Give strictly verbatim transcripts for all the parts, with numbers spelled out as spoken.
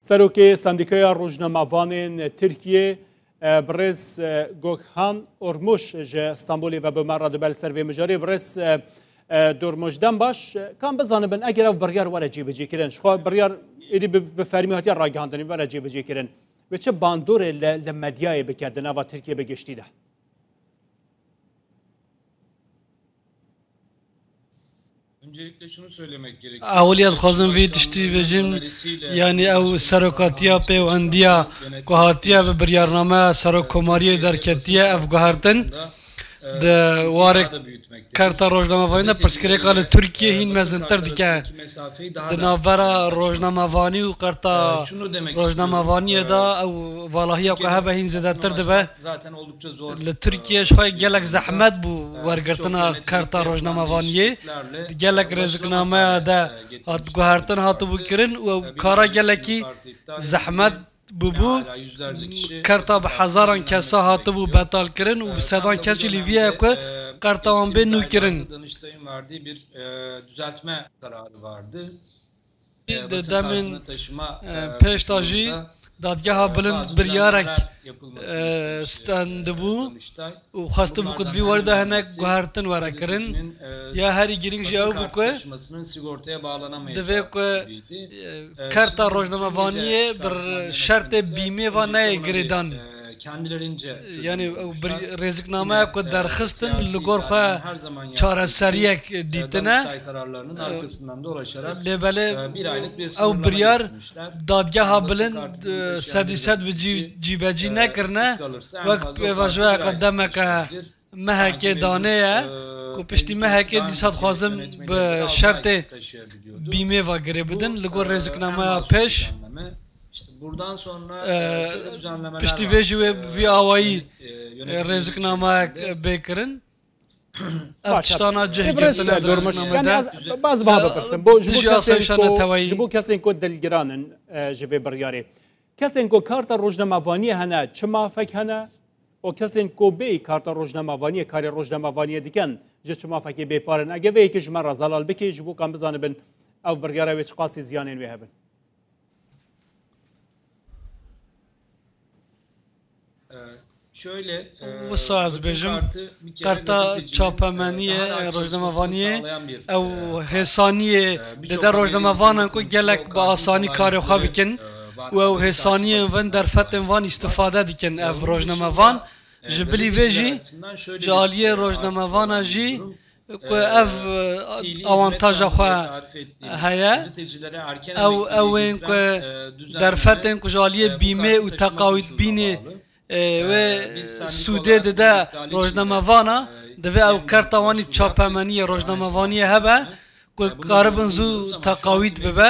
Serokê Sendîkaya Rojnamevanên Tirkiyê, e, birêz, e, Gökhan Ormuş ji Stenbolê ve bi me re dibe li ser vê mijarê. Birêz, e, e, Dormuş, dem baş. E, ka em bizanibin, eger ev biryar were cîbicîkirin, ji xwe biryar êdî bi, bi fermî hatiye ragihandin, were cîbicîkirin, wê çi bandorê li, li medyayê bike di nava Tirkiyê bi giştî de? Ewilî ez dixwazim vî tiştî bêjim, yanî ew serokatiya pêwendiya ku hatiye bi biryarname serokkomariyê derketiye, ev guhertin di warê kerta rojnamevanî de pirsgirêka li Tirkiyê hîn mezintir dike. Di navbera rojnamevanî û kerta rojnamevaniyê de ew valahiya ku hebe hîn zêdetir dibe. Li Tirkiye ji xwe gelek zehmet bû wergirtina kerta rojnamevaniyê. Gelek rêziknameya de hat guhertin hatibû kirin û ew kara gelekî zehmet bûbû. Kerta bi hezaran kesa hatibû betal kirin û bi sedan kes jî li vî ye ku kerta wan bê nû kirin. Di demên pêş de jî dadgeha bilind biryarek stendibû û xwestibû ku di vî warî de hinek guhertin were kirin. Ya herî girîng jî ew bû ku divê ku kerta rojnamevaniyê bi şertê bîmê ve neyê girêdan. Yanî ew rêziknameya ku derxistin li gor xwe çareseriyek dîtine. Lê belê ew biryar dadgeha bilind sedî sed bi cî, cîbecî nekirine, wek pêvajoyeke demeke mehekê danê ye ku piştî mehekê dîsa dixwazin bi şertê bîmê ve girê bidin li gor rêziknameya pêş. Piştî vê jî wê vî awayî rêziknameyek bê kirin. Ev tiştana cih girtine di rêziknamê de. Baz va bipirsim. Bo, ji bo kesên ku, ji bo kesên ku dilgiran in, e, ji vê biryarê. Kesên ku karta rojnamevaniyê hene, çi mafek hene? Û kesên ku bêyî karta rojnamevaniyê, karê rojnamevaniyê dikin, ji çi mafekê bêpar in? Ege vê yekê ji me re zelal bikî, ji bo ka em bizanibin ev biryara wê çiqasî ziyanên wê hebin. Wisa ez bêjim, karta çapemeniyê, rojnamevaniyê, ew hêsaniyê dide rojnamevanan ku gelek bi asanî karê xwe bikin û ew hêsaniyên van derfetên van îstifade dikin ev rojnamevan. Ji bilî vê jî ji aliyê rojnamevana jî ku ev awantaja xwe heye. Ew ew ên ku derfetên ku ji aliyê bîmê û teqawîtbînê wê sûdê dide rojnamevana, divê ew kerta wanî çapemeniyê rojnamevaniyê hebe ku karibin zû teqawît bibe.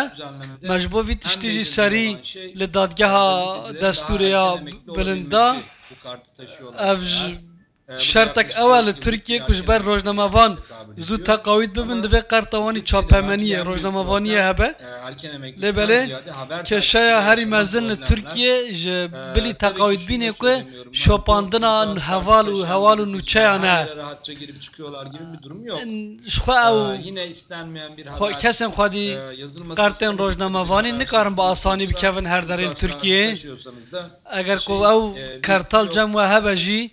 Me ji bo vî tiştî jî serî li dadgeha destûrê ya bilind da. Ev ji şertek ew e li Tirkiyê ku ji ber rojnamevan zû teqawît bibin, divê qerta wan î çapemeniyê, rojnamevaniyê hebe. Lê belê kêşeya herî mezin li Tirkiyê ji bilî teqawîtbînê ku şopandina heval û heval û nûçeyan e. Ji xwe ew kesên xwedî qertên rojnamevanî nikarin bi asanî bikevin her derê li Tirkiyê. Eger ku ew kertal cem we hebe jî,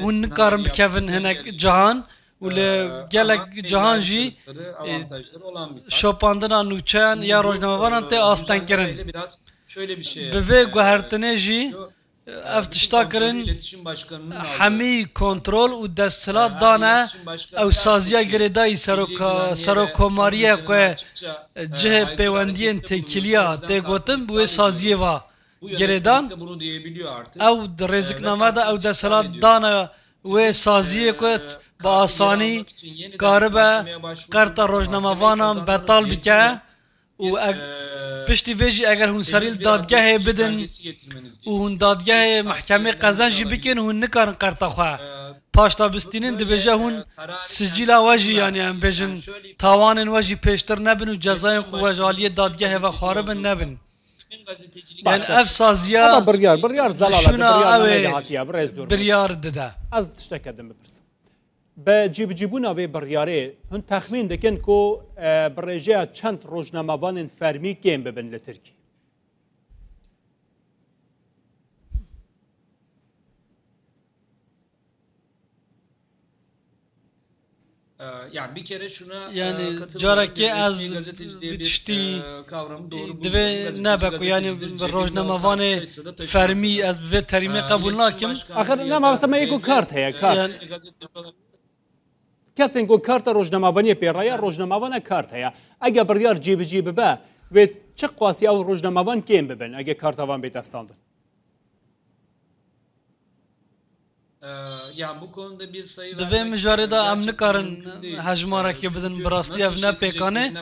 hûn nikarin bikevin hinek cihan û li gelek cihan jî şopandina nûçeyan ya rojnamevanan tê astengkirin. Bi vê guhertinê jî ev tişta kirin, hemî kontrol û desthilat dane ew saziya girêdayî seroka-, serokkomariye ku cihê pêwendiyên têkiliya tê gotin, bi wê saziyê ve girêdan. Ew di rêzikname de ew desthilat dane wê saziyê ku bi asanî karibe qerta rojnamevanan betal bike û piştî vê jî eger hûn serî li dadgehê bidin û hûn dadgehê mehkemê qezen jî bikin, hûn nikarin qerta xwe paşta bistînin, dibêje hûn sicîla we jî, yanî em bêjin tawanên we jî pêştir nebin û cezayên ku we ji aliyê dadgehê ve xwaribin nebin. Yani ev saziya biryar, biryar zelal e, şûna ew ê biryar dide. Ez tişteke din bipirsim. Bi cîbicîbûna vê biryarê hûn texmîn dikin ku, e, bi rêjeya çend rojnamevanên fermî kêm bibin li Tirkî? E, yani bir kere şuna, e, Yani, katılmıyorum. Carekê Bir resmi ez gazeteciliğe vî bir, tiştî e, kavramı doğru bulmuyorum. Divê Gazeteci nebe ku, yani, gazetecidir. Rojnamevanê fermî ez bi vê terîmê qebûl nakim. Axir ne mabesta me yê ku kart heye, kart. Yani, Kesên ku karta rojnamevaniyê pê re ye, rojnamevana kart heye. Eger biryar cîbicî bibe, wê çi qasî ew rojnamevan kêm bibin, eger karta van bête standin? Di vê mijarê de em nikarin hejmarekê bidin, bi rastî ev ne pêkan e.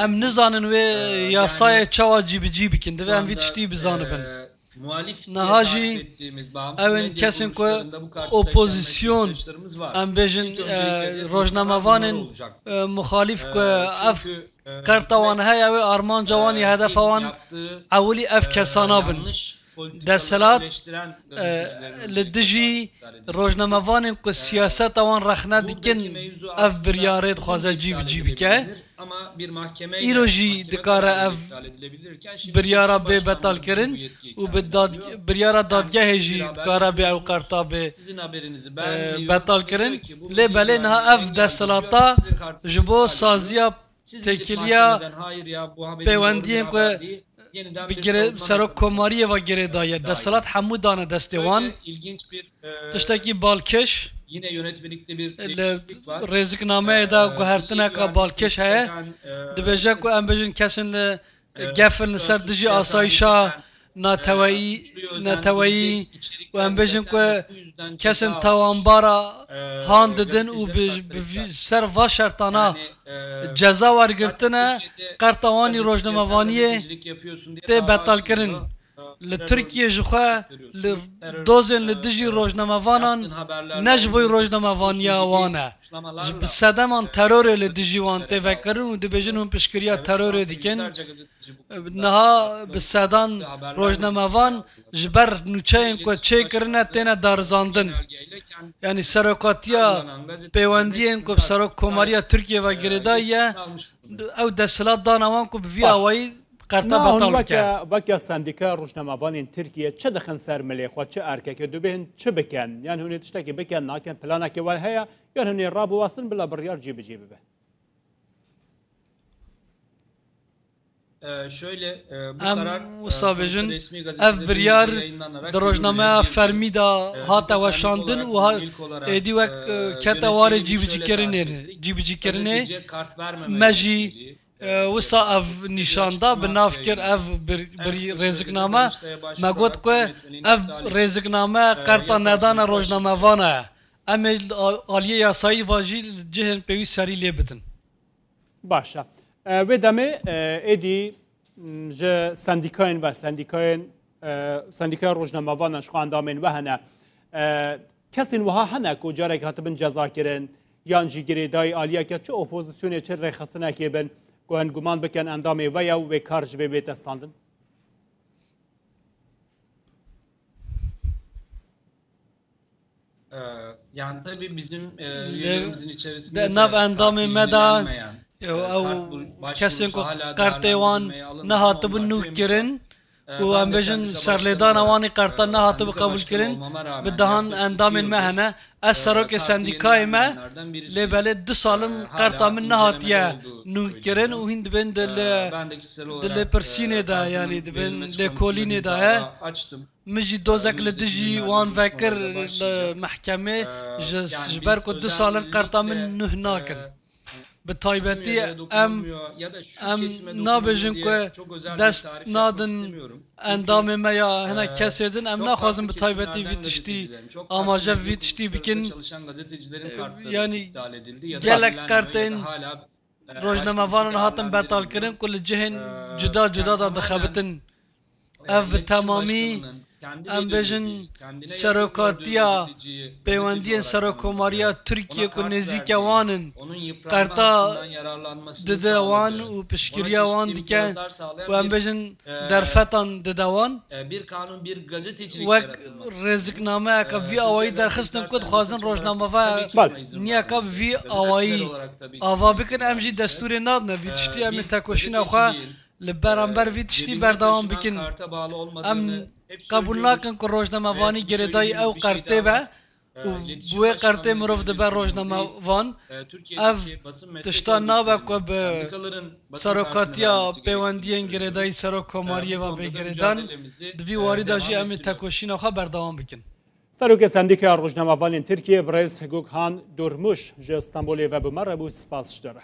Em nizanin wê yasayê çawa cîbicî bikin. Divê em vî tiştî bizanibin. Niha jî ew ên kesên ku opozîsyon, em bêjin, e, rojnamevanên, e, muxalîf ku ev kerta wan heye, wê armanca wan ya hedefa wan ewilî ev kesana bin. Desthilat, e, li dijî rojnamevanên ku siyaseta wan rexne dikin, ev biryarê dixwaze cî bi cî bike. Îro jî dikare ev biryara bê betalkirin û bi dad-, biryara dadgehê jî dikare bê ew qerta bê, e, betalkirin. Lê belê niha ev desthilata ji bo saziya têkiliya pêwendiyên ku bi gire-, serok komariyê ve girêdaye. Desthilat hemû dane destê wan. Tiştekî balkêş li rêziknameyê de guhertineka balkêş heye. Dibêje ku em bêjin kesên li gef in li ser dijî asayişa nateweyî, neteweyî û em bêjin ku kesên tawanbara han didin û bi, bi vî, ser va şertana ceza wergirtine, qerta wanî rojnamevaniyê tê betalkirin. Li Tirkiye ji xwe li dozên li dijî rojnamevanan ne ji bo rojnamevaniya wan e. Ji bi sedeman terorê li dijî wan tê vekirin û dibêjin hûn piştgiriya terorê dikin. Niha bi sedan rojnamevan ji ber nûçeyên ku çêkirine têne darizandin. Yanî serokatiya pêwendiyên ku bi serok komariya Tirkiye ve girêdayî ye, ew desthilat dane wan ku bi vî awayî qerta betal bike. Weke, weke sendîkaya rojnamevanên Tirkiye çi dixin ser milê xwe, çi erkeke dibên çi bikin? Yan hûn ê tiştekî bikin, nakin, planekê wan heye, yan hûn ê rabiwestin bila biryar cîbicî bibe? Em wisa bêjin, ev biryar di rojnameya fermî de hate weşandin û ha-, êdî wek, e, kete warê cîbicîkirinê, cîbicîkirinê. Me jî, e, wisa ev nîşan da, bi nav kir ev bir, bir rêzikname. Me got ku ev rêzikname qerta nedana rojnamevana ye. Em ê li a-, aliyê yasayî ve jî li cihên pêwîst serî lê bidin. Baş e. E, wê demê, e, êdî, m, ji sendîkayên ve, sendîkayên, e, sendîkaya rojnamevanan ji xwe endamên we hene. E, kesên wiha hene ku carek hatibin cezakirin yan jî girêdayî aliyeke çi opozisyonê, çi rêxistinekê bin ku hin guman bikin endamê we ye û wê kar ji vê bête standin? Ee, yani tabii bizim, e, Li üyelerimizin içerisinde de nav endamên me de, e, ew kesên ku qertê wan nehatibû nû kirin û em bêjin serlêdana wan ê qerta nehatibû qebûl kirin, bi dehan endamên me hene. Ez serokê sendîkayê me, lê belê du sal in qerta min nehatiye nû kirin û hîn dibên di li, di lêpirsînê de, yanî dibên lêkolînê de ye. Min jî dozek li dijî wan vekir li mehkemê, ji, ji ber ku du sal in qerta min nuh nakin. Bi taybetî em, em nabêjin ku dest nadin endamê me ya hinek kesê din. Em naxwazin bi taybetî vî tiştî amaje vî tiştî bikin. Yanî gelek qertên rojnamevanan hatin betalkirin ku li cihên cuda cuda de dixebitin. Ev bi temamî, em bêjin, serokatiya pêwendiyên serokkomariya Tirkiye ku nêzîke wan in, qerta dide wan û piştgiriya wan dike û em bêjin, derfetan dide wan. Wek rêziknameyeke vî awayî derxistin ku dixwazin rojnamevaye niyeke bi vî awayî ava bikin, em jî destûrê nadine vî tiştî, em ê tekoşîna xwe li beramber vî tiştî berdewam bikin. Em qebûl nakin ku rojnamevanî girêdayî ew qertê be Û bi wê qertê mirov dibe rojnamevan, ev tişta nabe ku bi serokatiya pêwendiyên girêdayî serok komariyê ve bê girêdan, di vî warî de jî em ê tekoşîna xwe berdewam bikin. Serokê Sendîkaya Rojnamevanên Tirkiyê birêz Gökhan Durmuş ji Stenbolê ve bi me re bû, spas ji te re.